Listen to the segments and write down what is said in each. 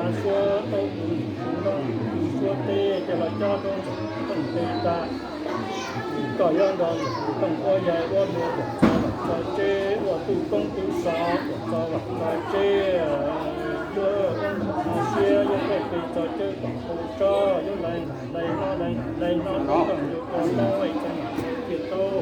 Suab taub kuv nrog suab teb coj los cob rau ntxawm tooj teb tas. Kom yog nrog ntxawm tooj ua yaig ua luag txog txog tsev ua tub koob tub xov txog txog tsev. Yuav ua nrog siab yuav peb pes txog cawv kom hau tso yuav lais nqaim lais no lais nqaim lais no rau kom yuav ua loj txog mam tiag tau.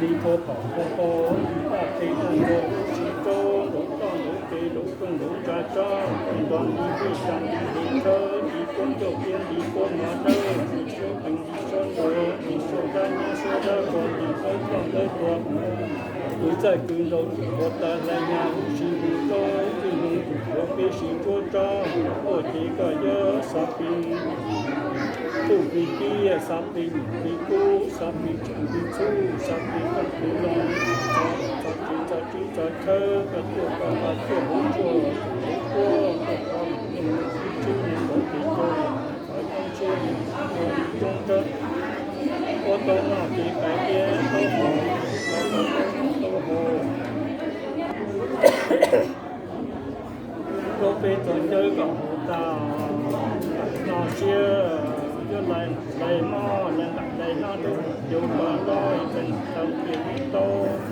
Li puag phom puag qo, li paj qe tag nrho, lub tsis rau, nraud toj nraud kev, nraud rooj nraud tsa tsob, nraud li vij tsa li li tshawb, li puab ncauj tiab li puab mov dawb, li suab peev li suab nruas, li suab dab nyab suab dawb, li suab toj dawb tuag. Kwv txawj kwv nraug twm ua tas hlais nyas, lub sij hawm rau twj hnub twm ua peb sib tsuab tso, tuaj ces koj yog xav plig txuj plig kiv, xav plig nyuam plig kub, xav plig tseem plig txhub, xab plig toj plig loo, txog tsev txog tsev txog chaw, koj tuaj koj pab tuaj hauv tsuag hauv tuaj, koj pab mus mus tsis tsis mus npaum ces coj thov coob siab coob ntsawg, ua tau noj ces pais tias tau haus, tau haus, tau haus. Rau peb txog ncawg kom haus tas, no siab yuav lais lais moj lais nqaim lais no rau cov uas loj ib txeeg tau tias li tau.